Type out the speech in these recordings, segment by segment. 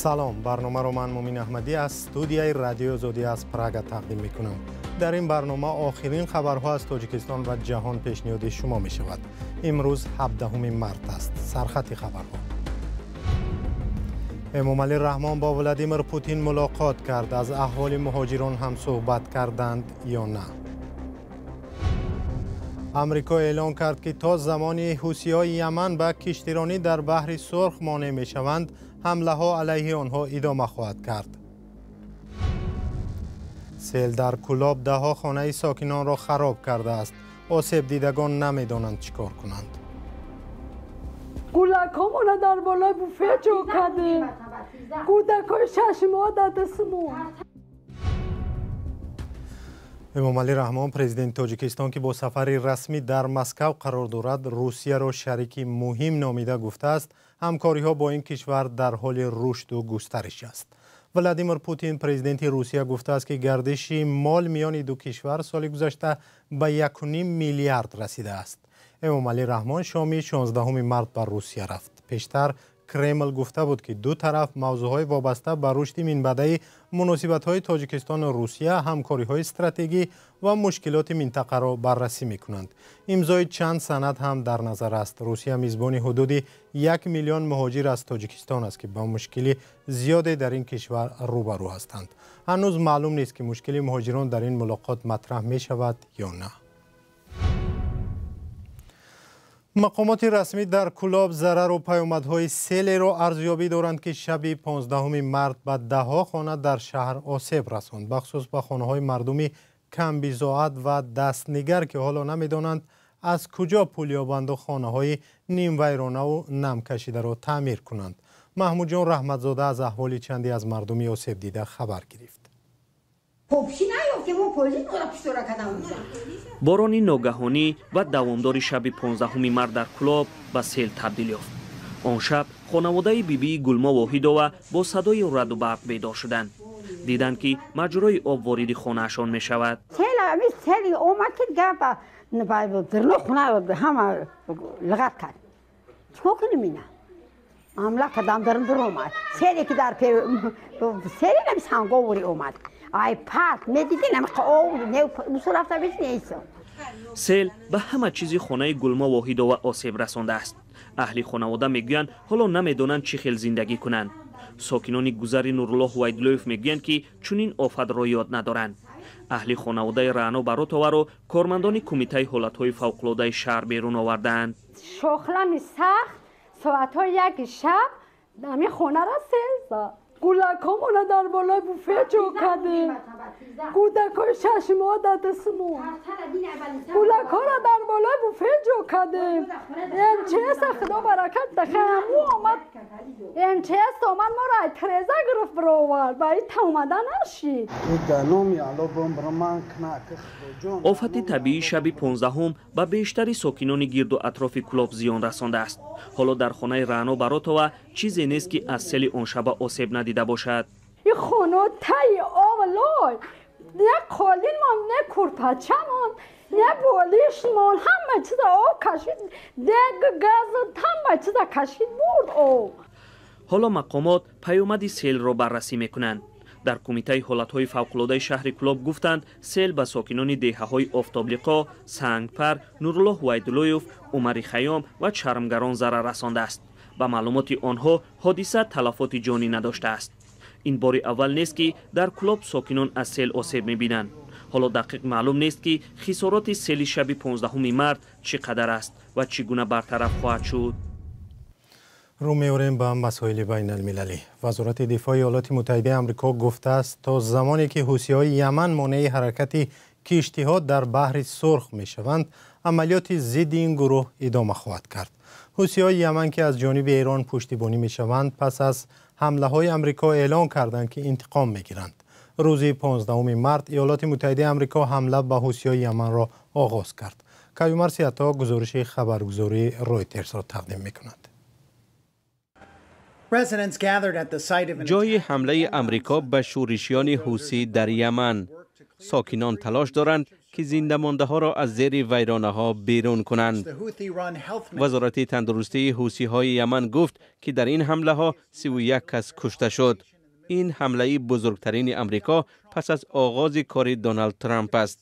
Салом, барномаро ман, Мумин Аҳмадӣ, аз студияи Радиои Озодӣ аз Прага тақдим мекунам. Дар ин барнома охирин хабарҳо аз Тоҷикистон ва ҷаҳон пешниҳоди шумо мешавад. Имрӯз 17 март аст. Сархати хабарҳо: Эмомалӣ Раҳмон бо Владимир Путин мулоқот кард. Аз аҳволи муҳоҷирон ҳам суҳбат карданд ё на? Амрико эълон кард, ки то замоне ҳусиҳои Яман ба киштиронӣ дар Баҳри Сурх монеъ мешаванд, ҳамлаҳо алайҳи онҳо идома хоҳад кард. Сел дар Кӯлоб даҳҳо хонаи сокинонро хароб кардааст. Осебдидагон намедонанд, чӣ кор кунанд. Кӯдакҳомона дар болои буфе ҷо кардем. Кӯдакҳои 6 моҳ дар дастмон. Эмомалӣ Раҳмон, президенти Тоҷикистон, ки бо сафари расмӣ дар Москав қарор дорад, Русияро шарики муҳим номида гуфтааст, ҳамкориҳо бо ин кишвар дар ҳоли рушду густариш аст. Владимир Путин, президенти Русия, гуфтааст, ки гардиши мол миёни ду кишвар соли гузашта ба 1,5 миллиард расидааст. Эмомалӣ Раҳмон шоми 16 март ба Русия рафт. Пештар Кремл гуфта буд, ки ду тараф мавзӯъҳои вобаста ба рушди минбаъдаи муносибатҳои Тоҷикистону Русия, ҳамкориҳои стратегӣ ва мушкилоти минтақаро баррасӣ мекунанд. Имзои чанд санад ҳам дар назар аст. Русия мизбони ҳудуди 1 миллион муҳоҷир аз Тоҷикистон аст, ки ба мушкили зиёде дар ин кишвар рӯбарӯ ҳастанд. Ҳанӯз маълум нест, ки мушкили муҳоҷирон дар ин мулоқот матраҳ мешавад ё на. Мақомоти расмӣ дар Кӯлоб зарару паёмадҳои селеро арзёбӣ доранд, ки шаби 15 март ба даҳҳо хона дар шаҳр осеб расонд, бахусус ба хонаҳои мардуми камбизоат ва дастнигар, ки ҳоло намедонанд, аз куҷо пул ёбанду хонаҳои нимвайронаву намкашидаро таъмир кунанд. Маҳмудҷон Раҳматзода аз аҳволи чанде аз мардуми осебдида хабар гирифт. Борони ногаҳонӣ ва давомдори шаби 15 март дар Кӯлоб ба сел табдил ёфт. Он шаб хонаводаи бибии Гулмо Воҳидова бо садои раъду барқ бедор шуданд. Диданд, ки маҷрои об вориди хонаашон мешавад. Сели омад, ки зирно хона ҳама лағат кард. Чикор кунем? Ина ҳамла кардам, дарм дур омад. Селе ки дар сели нами санговури омад, ай парк медидин, об рафта биснейсо. Сел ба ҳама чизи хонаи Гулмо Воҳидова осеб расондааст. Аҳли хонавода мегӯянд, ҳоло намедонанд, чӣ хел зиндагӣ кунанд. Сокинони гузари Нуруллоҳ Ҳувайдуллоев мегӯянд, ки чунин офатро ёд надоранд. Аҳли хонаводаи Раъно Баротоваро кормандони Кумитаи ҳолатҳои фавқулодаи шаҳр берун овардаанд. Шохлами сахт, соатҳои 1 шаб ҳамин хонаро сел зад. Кӯдакҳомона дар болои буфе ҷо кардем. Кӯдакҳои 6 моҳ дар дастмон. Кӯдакҳоро дар болои буфе ҷо кардем. МЧС, худо баракат дахаму омад. МЧС омад, моро ай треза гирифт, бировард. Ба ита омада нашид. Офати табиии шаби 15-ум ба бештари сокинони гирду атрофи Кӯлоб зиён расондааст. Ҳоло дар хонаи Раъно Баротова чизе нест, ки аз сели он шаба осеб надида бошад. Ин хона таи об лой, не қолинмон, не курпачамон, не болишмон, ҳама чиза об кашид. Дег, газ, ҳама чиза кашид, бурд об. Ҳоло мақомот паёмади селро баррасӣ мекунанд. Дар Кумитаи ҳолатҳои фавқулодаи шаҳри Кӯлоб гуфтанд, сел ба сокинони деҳаҳои Офтоблиқо, Сангпар, Нуруллоҳ Ҳувайдуллоев, Умари Хайём ва Чармгарон зарар расондааст. Ба маълумоти онҳо, ҳодиса талафоти ҷонӣ надоштааст. Ин бори аввал нест, ки дар Кӯлоб сокинон аз сел осеб мебинанд. Ҳоло дақиқ маълум нест, ки хисороти сели шаби 15 март чӣ қадар аст ва чӣ гуна бартараф хоҳад шуд. Рӯ меорем ба масоили байналмилалӣ. Вазорати дифои Иёлоти Муттаҳидаи Амрико гуфтааст, то замоне ки ҳусиҳои Яман монеи ҳаракати киштиҳо дар Баҳри Сурх мешаванд, амалиёти зидди ин гурӯҳ идома хоҳад кард. Ҳусиҳои Яман, ки аз ҷониби Эрон пуштибонӣ мешаванд, пас аз ҳамлаҳои Амрико эълон карданд, ки интиқом мегиранд. Рӯзи 15 март Иёлоти Муттаҳидаи Амрико ҳамла ба ҳусиҳои Яманро оғоз кард. Каюмар Сиято гузориши хабаргузории Ройтерсро тақдим мекунад. Ҷойи ҳамлаи Амрико ба шӯришиёни ҳусӣ дар Яман. Сокинон талош доранд, ки зиндамондаҳоро аз зери вайронаҳо берун кунанд. Вазорати тандурустии ҳусиҳои Яман гуфт, ки дар ин ҳамлаҳо 31 кас кушта шуд. Ин ҳамлаи бузургтарини Амрико пас аз оғози кори Доналд Трамп аст.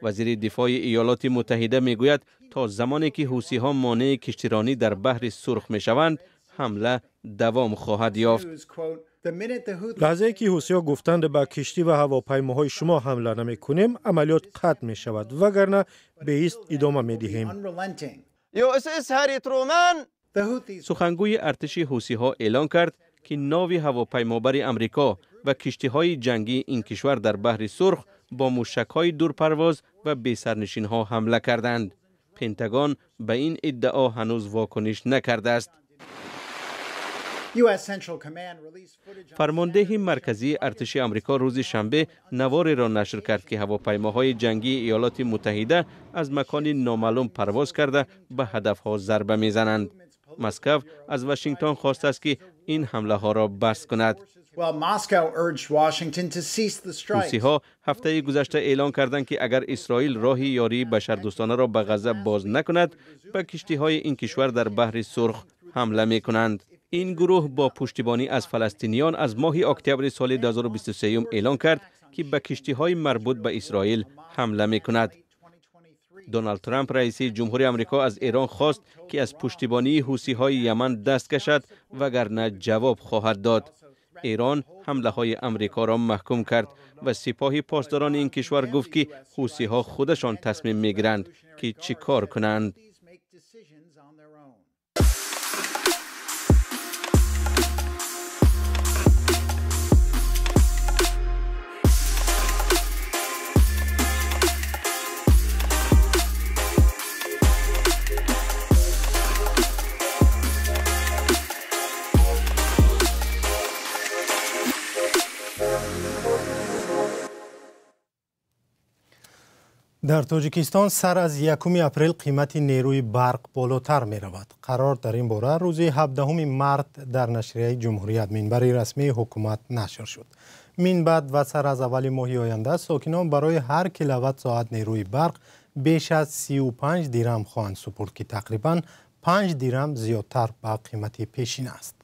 Вазири дифои Иёлоти Муттаҳида мегӯяд, то замоне ки ҳусиҳо монеи киштиронӣ дар баҳри Сурх мешаванд, ҳамла давом хоҳад ёфт. Лаҳзае ки ҳусиҳо гуфтанд ба киштӣ ва ҳавопаймоҳои шумо ҳамла намекунем, амалиёт қатъ мешавад, вагарна беист идома медиҳем. Сухангӯи артиши ҳусиҳо эълон кард, ки нави ҳавопаймобари Амрико ва киштиҳои ҷангии ин кишвар дар баҳри Сурх бо мушакҳои дурпарвоз ва бесарнишинҳо ҳамла карданд. Пентагон ба ин иддао ҳанӯз вокуниш накардааст. Фармондеҳи марказии артиши Амрико рӯзи шанбе навореро нашр кард, ки ҳавопаймоҳои ҷангии Иёлоти Муттаҳида аз макони номаълум парвоз карда ба ҳадафҳо зарба мезананд. Москав аз Вашингтон хостааст, ки ин ҳамлаҳоро бас кунад. Ҳусиҳо ҳафтаи гузашта эълон карданд, ки агар Исроил роҳи ёрии башардӯстонаро ба Ғазза боз накунад, ба киштиҳои ин кишвар дар баҳри Сурх ҳамла мекунанд. Ин гурӯҳ бо пуштибонӣ аз фаластиниён аз моҳи октябри соли 2023 эълон кард, ки ба киштиҳои марбут ба Исроил ҳамла мекунад. Доналд Трамп, раиси ҷумҳури Амрико, аз Эрон хост, ки аз пуштибонии ҳусиҳои Яман даст кашад, вагарна ҷавоб хоҳад дод. Эрон ҳамлаҳои Амрикоро маҳкум кард ва сипоҳи посдорони ин кишвар гуфт, ки ҳусиҳо худашон тасмим мегиранд, ки чӣ кор кунанд. Дар Тоҷикистон сар аз 1 апрел қимати нерӯи барқ болотар меравад. Қарор дар ин бора рӯзи 17 март дар нашрияи Ҷумҳурият, минбари расмии ҳукумат, нашр шуд. Минбаъд ва сар аз аввали моҳи оянда сокинон барои ҳар киловатт соат нерӯи барқ беш аз 35 дирам хоҳанд супурд, ки тақрибан 5 дирам зиёдтар ба қимати пешин аст.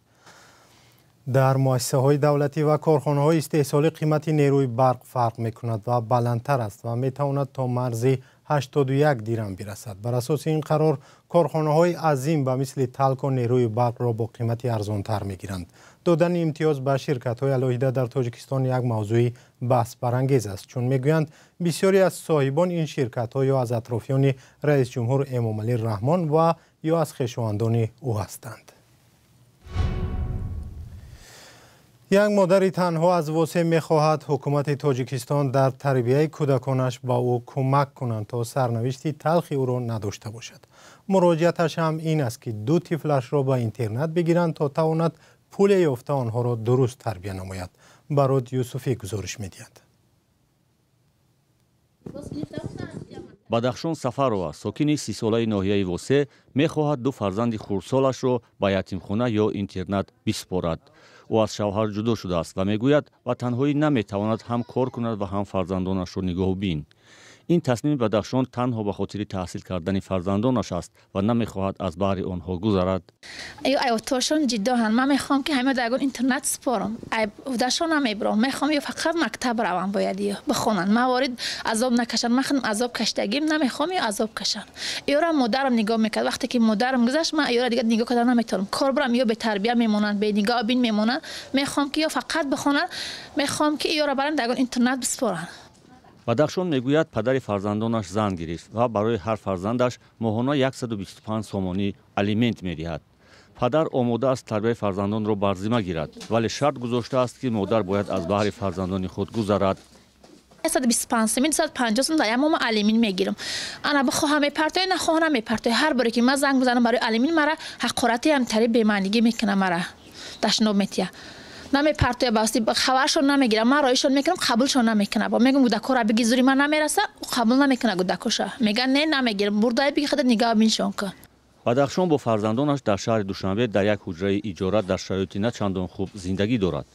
Дар муассисаҳои давлатӣ ва корхонаҳои истеҳсолӣ қимати нерӯи барқ фарқ мекунад ва баландтар аст ва метавонад то марзи 81 дирам бирасад. Бар асоси ин қарор корхонаҳои азим ба мисли Талко нерӯи барқро бо қимати арзонтар мегиранд. Додани имтиёз ба ширкатҳои алоҳида дар Тоҷикистон як мавзӯи баҳсбарангез аст, чун мегӯянд бисёре аз соҳибони ин ширкатҳо ё аз атрофиёни раисҷумҳур Эмомалӣ Раҳмон ва ё аз хешовандони ӯ ҳастанд. Як модари танҳо аз Восеъ мехоҳад ҳукумати Тоҷикистон дар тарбияи кӯдаконаш ба ӯ кӯмак кунанд, то сарнавишти талхи ӯро надошта бошад. Муроҷиаташ ҳам ин аст, ки ду тифлашро ба интернат бигиранд, то тавонад пуле ёфта онҳоро дуруст тарбия намояд. Барод Юсуфӣ гузориш медиҳад. Бадахшон Сафарова, сокини 30-солаи ноҳияи Восеъ, мехоҳад ду фарзанди хурдсолашро ба ятимхона ё интернат биспорад. Ӯ аз шавҳар ҷудо шудааст ва мегӯяд, ба танҳоӣ наметавонад ҳам кор кунад ва ҳам фарзандонашро нигоҳубин. Ин тасмими Бадахшон танҳо ба хотири таҳсил кардани фарзандонаш аст ва намехоҳад аз баҳри онҳо гузарад. Ҳаётошон ҷиддоҳанд. Ман мехоҳам, ки ҳама дар ягон интернат спорам. Дашон намебурам. Мехоҳам ё фақат мактаб равам, бояд ё бихонанд. Ман ворид азоб накашанд. Ман худам азоб каштагим, намехоҳам ё азоб кашанд. Ёра модарам нигоҳ мекард. Вақте ки модарам гузашт, ман ёра дигар нигоҳ карда наметавонам. Кор бурам, ё бетарбия мемонанд, бенигоҳбин мемонанд. Мехоҳам, ки ё фақат бихонанд. Мехоҳам, ки ёра барам дар ягон интернат биспоранд. Бадахшон мегӯяд, падари фарзандонаш зан гирифт ва барои ҳар фарзандаш моҳона 125 сомонӣ алимент медиҳад. Падар омода аст тарбияи фарзандонро бар зимма гирад, вале шарт гузоштааст, ки модар бояд аз баҳри фарзандони худ гузарад. 125 сомон, 250 сомон дар як моҳ алимент мегирам. Ана бихоҳам мепартоя, нахоҳам мепартоя. Ҳар боре ки ман занг мезанам барои алимент, мара ҳақорати ҳамтари бемаънигӣ мекунад, мара дашноб метиҳад. Намепартоя, ба воситаи хабаршон намегирам. Ман роишон мекунам, қабулшон намекунам. Бо мегӯям гудакора биги, зури ман намераса, ӯ қабул намекунад гудакоша. Мегӯяд не, намегирам. Бурдай биги, худат нигоҳ биншон кун. Бадахшон бо фарзандонаш дар шаҳри Душанбе дар як ҳуҷраи иҷора дар шароити на чандон хуб зиндагӣ дорад.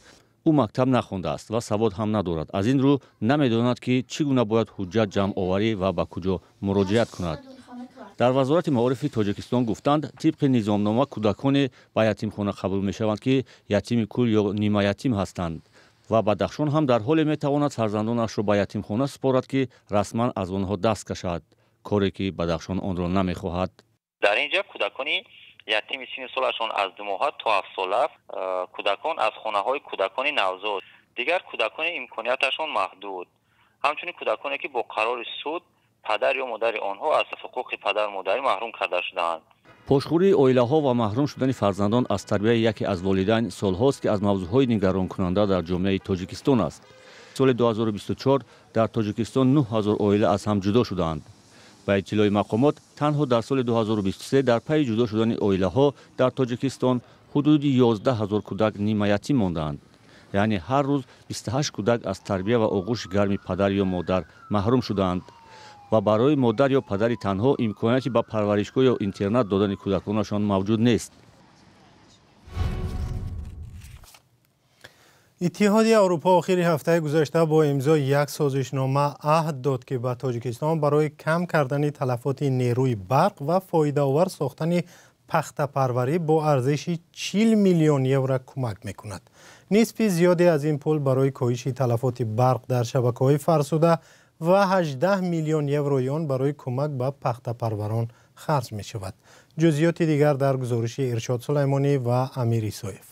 Ӯ Ӯ мактаб нахондааст ва савод ҳам надорад. Аз ин рӯ намедонад, ки чӣ гуна бояд ҳуҷҷат ҷамъоварӣ ва ба куҷо муроҷиат кунад. Дар Вазорати маорифи Тоҷикистон гуфтанд, тибқи низомнома кӯдаконе ба ятимхона қабул мешаванд, ки ятими кул ё нимаятим ҳастанд ва Бадахшон ҳам дар ҳоле метавонад фарзандонашро ба ятимхона супорад, ки расман аз онҳо даст кашад, коре ки Бадахшон онро намехоҳад. Дар ин ҷо кӯдакони ятими синни солашон аз 2 моҳа то 7 сола, кӯдакон аз хонаҳои кӯдакони навзод, дигар кӯдакони имконияташон маҳдуд, ҳамчунин кӯдаконе ки бо қарори суд падар ё модари онҳо аз ҳуқуқи падару модарӣ маҳрум карда шудаанд. Пошхӯрии оилаҳо ва маҳрум шудани фарзандон аз тарбияи яке аз волидайн солҳост, ки аз мавзӯъҳои нигаронкунанда дар ҷомеаи Тоҷикистон аст. Соли 2024 дар Тоҷикистон 9000 оила аз ҳам ҷудо шудаанд. Ба иттилои мақомот, танҳо дар соли 2023 дар пайи ҷудо шудани оилаҳо дар Тоҷикистон ҳудуди 11 000 кӯдак нимаятим мондаанд. Яъне ҳар рӯз 28 кӯдак аз тарбия ва оғӯши гарми падар ё модар маҳрум шудаанд ва барои модар ё падари танҳо имконияти ба парваришгоҳ ё интернат додани кӯдаконашон мавҷуд нест. Иттиҳоди Аврупо охири ҳафтаи гузашта бо имзои як созишнома аҳд дод, ки ба Тоҷикистон барои кам кардани талафоти нерӯи барқ ва фоидаовар сохтани пахтапарварӣ бо арзиши 40 миллион евро кӯмак мекунад. Нисфи зиёде аз ин пул барои коҳиши талафоти барқ дар шабакаҳои фарсуда ва 18 миллион еврои он барои кӯмак ба пахтапарварон харҷ мешавад. Ҷузъиёти дигар дар гузориши Иршод Сулаймонӣ ва Амир Исоев.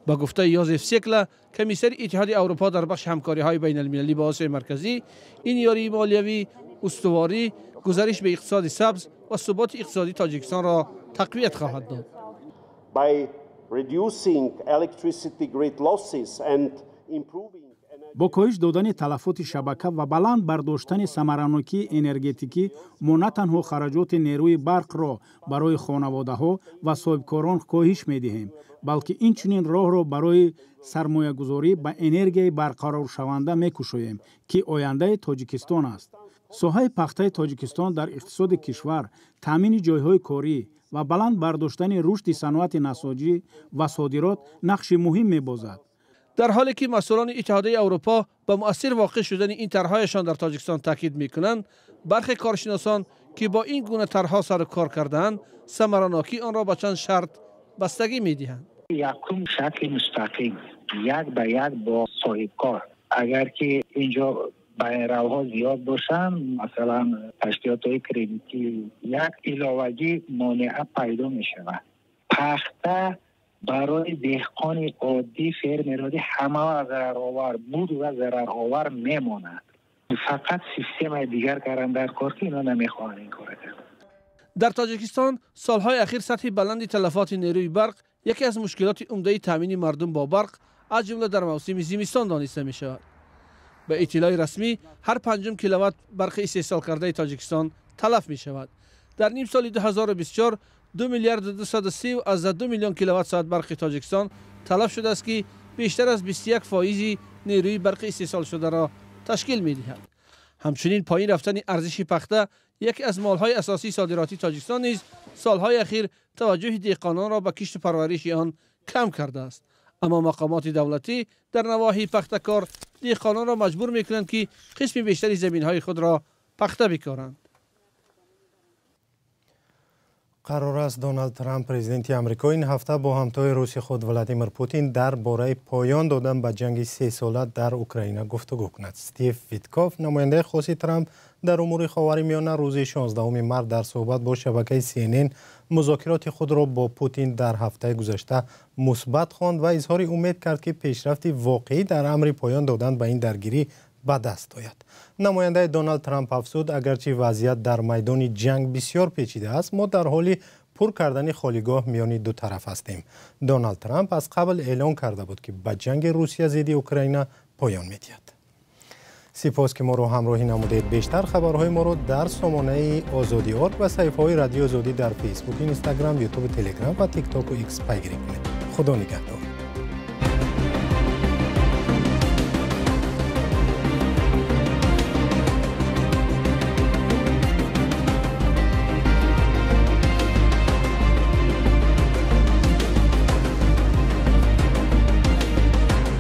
Ба гуфтаи Йозеф Секла, комиссари Иттиҳоди Аврупо дар бахши ҳамкориҳои байналмилалӣ ба Осиёи Марказӣ, ин ёрии молиявӣ, устуворӣ, гузариш ба иқтисоди сабз ва суботи иқтисодии Тоҷикистонро тақвият хоҳад дод. Бо коҳиш додани талафоти шабака ва баланд бардоштани самаранокии энергетикӣ мо на танҳо хараҷоти нерӯи барқро барои хонаводаҳо ва соҳибкорон коҳиш медиҳем, балки инчунин роҳро барои сармоягузорӣ ба энергияи барқароршаванда мекушоем, ки ояндаи Тоҷикистон аст. Соҳаи пахтаи Тоҷикистон дар иқтисоди кишвар, таъмини ҷойҳои корӣ ва баланд бардоштани рушди саноати насоҷӣ ва содирот нақши муҳим мебозад. Дар ҳоле ки масъулони Иттиҳодияи Аврупо ба муассир воқеъ шудани ин тарҳҳояшон дар Тоҷикистон таъкид мекунанд, бархе коршиносон ки бо ин гуна тарҳҳо сару кор кардаанд, самаранокии онро ба чанд шарт бастагӣ медиҳанд. Якум шакли мустақим, як ба як бо соҳибкор. Агар ки инҷо байнравҳо зиёд бошанд, масалан ташкилотҳои кредитӣ, як иловагӣ монеа пайдо мешавад. Пахта барои деҳқони оддӣ, фермероди ҳама зараровар буд ва зараровар мемонад. Фақат системаи дигар кардан дар кор, ки ино намехоҳанд ин кора кардан. Дар Тоҷикистон солҳои ахир сатҳи баланди талафоти нерӯи барқ яке аз мушкилоти умдаи таъмини мардум бо барқ, аз ҷумла дар мавсими зимистон дониста мешавад. Ба иттилои расмӣ, ҳар 5 киловатт барқи истеҳсолкардаи Тоҷикистон талаф мешавад. Дар ним соли 2024 2 миллиарду 230,2 миллион киловатт-соат барқи Тоҷикистон талаф шудааст, ки бештар аз 21% нерӯи барқи истеҳсолшударо ташкил медиҳад. Ҳамчунин поин рафтани арзиши пахта, яке аз молҳои асосии содиротии Тоҷикистон низ солҳои ахир таваҷҷӯҳи деҳқононро ба кишту парвариши он кам кардааст. Аммо мақомоти давлатӣ дар навоҳии пахтакор деҳқононро маҷбур мекунанд, ки қисми бештари заминҳои худро пахта бикоранд. Қарор аст Доналд Трамп, президенти Амрико, ин ҳафта бо ҳамтои руси худ Владимир Путин дар бораи поён додан ба ҷанги сесола дар Украина гуфтугӯ кунад. Стив Витков, намояндаи хоси Трамп дар умури Ховари Миёна, рӯзи 16 март дар суҳбат бо шабакаи CNN музокироти худро бо Путин дар ҳафтаи гузашта мусбат хонд ва изҳори умед кард, ки пешрафти воқеӣ дар амри поён додан ба ин даргирӣ ба даст ояд. Намояндаи Доналд Трамп афзуд, агарчи вазъият дар майдони ҷанг бисёр печида аст, мо дар ҳоли пур кардани холигоҳ миёни ду тараф ҳастем. Доналд Трамп аз қабл эълон карда буд, ки ба ҷанги Русия зидди Украина поён медиҳад. Сипос, ки моро ҳамроҳӣ намудед. Бештар хабарҳои моро дар сомонаи Озодӣ орг ва саҳифаҳои Радиои Озодӣ дар Фейсбук, Инстаграм, Ютуб, Телеграм ва Тиктоку Икс пайгирӣ кунед. Худо нигаҳдор.